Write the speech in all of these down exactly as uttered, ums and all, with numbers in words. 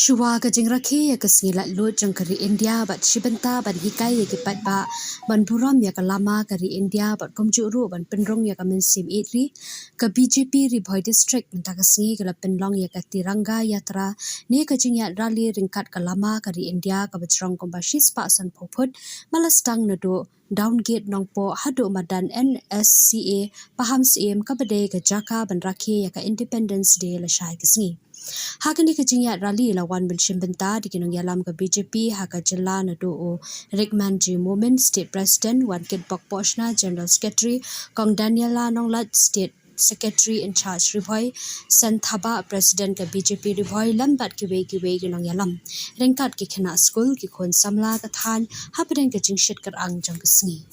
Shuwa ka jingrakhe ïa ka sngi laitluid jong ka ri India bad shi bynta ban hikai ïa ki paidbah ban burom ïa ka lama ka ri India bad kumjuh ruh ban pynrung ïa ka mynsiem ïeit ri, ka B J P Ri Bhoi District mynta ka sngi ka la pynlong ïa ka Tiranga Yatra ne ka jingïaid rally ryngkat ka lama ka ri India kaba jrong kumba shispah sanphew phut, ba la sdang naduh Downgate Nongpoh haduh madan N S C A Pahamsyiem kaba dei ka jaka ban rakhe ïa ka Independence Day lashai ka sngi. Ha kane ka jingïaid rally la wan ban shim bynta da ki nongïalam ka B J P ha ka jylla naduh u Rikmanjee Momin, State President, Wankitbok Pohshna, General Secretary, Kong Daniela Nonglait, State Secretary in charge Ri Bhoi, Sen Thabah, President ka B J P Ri Bhoi, lem bad kiwei kiwei ki nongïalam, ryngkat ki khynnah skul, ki khun samla ka thaiñ hapdeng ka jingshit kyrang jong ka sngi.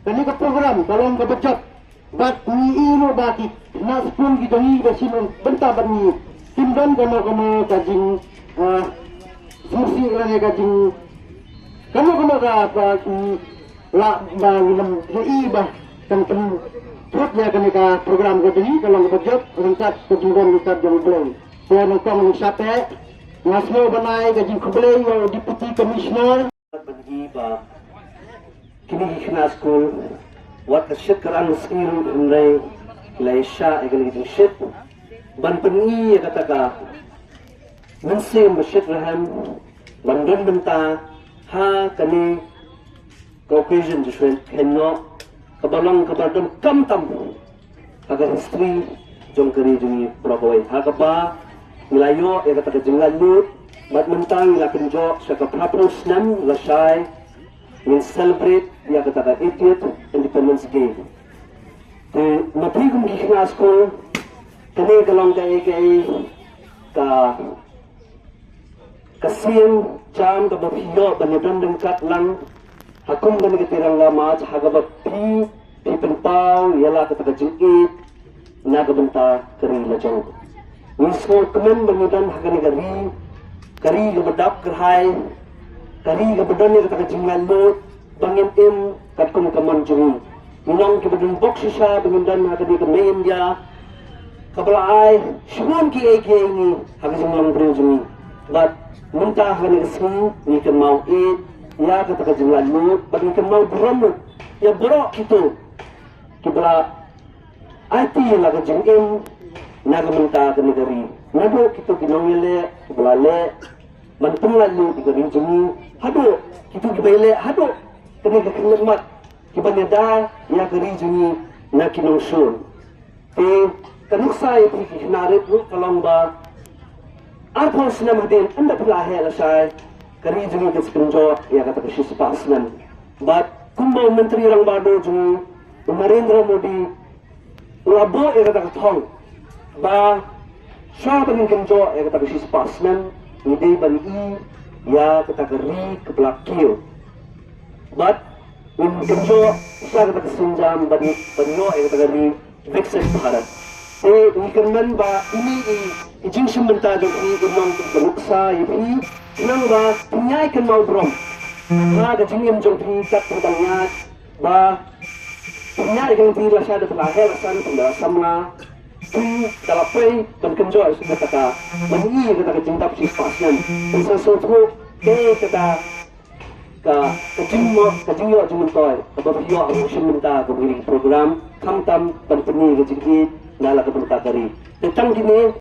Kane ka program ka long kaba jop. Bad ngi ïohi ruh ba ki khynnah skul ki jong ngi ba shu bynta bad ngi kim don kano kano ka jing, ah, sngewsih lane ka jing kano kano ka, ka, mm, lah ba ngi nym ïohi ba kan pynthut ïa kane ka program ka jong ngi ka long kaba jop ryngkat ka jingbun ryngkat jong U Blei. Te nyngkong nyngkong shatei nga sngew ban ai ka jingkhublei ïa u Deputy Commissioner. Ban i ba kine ki khynnah skul wat ka shit ka rang sngi ruh hynrei ki la ïashah ïa kane ka jingshit ban pyni ïa kata ka mynsiem ba shit rhem ban don bynta ha kane ka occasion jong u Seng Khynnah kaba long kaba don kam tam ha ka history jong ka ri jong ngi baroh kawei. Ha kaba ngi la ïoh ïa kata ka jinglaitluid bad mynta ngi la kynjoh sha ka phra phew snem lashai ngin celebrate ïa kata ka eightieth Independence Day. Te ma phi kum ki khynnah skul kane ka long kaei kaei ka ka sien jam kaba phi ïoh ban ïadon ryngkat lang ha kum kane ka Tiranga March ha kaba phi phi pynpaw ïa la kata ka jingïeit na ka bynta ka ri la jong. Ngi sngewkmen ba ngi don ha kane ka ri, ka ri kaba dap kyrhai, ka ri kaba don ïa kata ka jinglaitluid ba ngin im katkum ka mon jong ngi. Ngi long kiba don bok shisha ba ngin don ha kane ka mei India kaba la ai shibun kiei kiei ngi ha ka jinglong briew jong ngi. Bad mynta ha kane ka sngi ngi kynmaw ïeit ïa kata ka jinglaitluid bad ngi kynmaw burom ïa baroh kito kiba la aiti la ka jingim na ka bynta kane ka ri. Naduh kito ki nongïaleh kiba la leh ban pynlait ïa ka ri jong ngi, haduh kito kiba ïaleh, haduh kane ka khyllipmat kiba ïada ïa ka ri jong ngi na ki nongshun. Te ka nuksa ïa phi ki khynnah rit ruh ka long ba arphew snem hadien ynda phi la heh lashai, ka ri jong ngi ka sa kynjoh ïa kata ka shispah snem. Bad kumba u Myntri Rangbah Duh jong ngi u Narendra Modi u la buh ïa kata ka thong ba shuwa ba ngin kynjoh ïa kata ka shispah snem, ngi dei ban i ïa kata ka ri kaba la kiew. Bad ngin kynjoh sha kata ka sienjam ban, ban ïoh ïa kata ka ri Viksit Bharat. Te ngi kyrmen ba ine i, i jingshim bynta jong phi i long ka nuksa ïa phi, khnang ba phin ïai kynmaw burom ha ka jingim jong phi kat phi dang ïaid, ba phin ïaid ka lynti lashai da phi la heh la san, phin da la samla, phi da la poi ban kynjoh ïa kata ka, ban i kata ka jingdap shispah snem. Phin sa sngewthuh kaei kata ka, ka jingmut, ka jingïoh jingmyntoi kaba phi ïoh ha ka jingshim bynta kaba ïa kane ka program, khamtam ban pyni ka jingïeit na la ka bynta ka ri. Te tang kine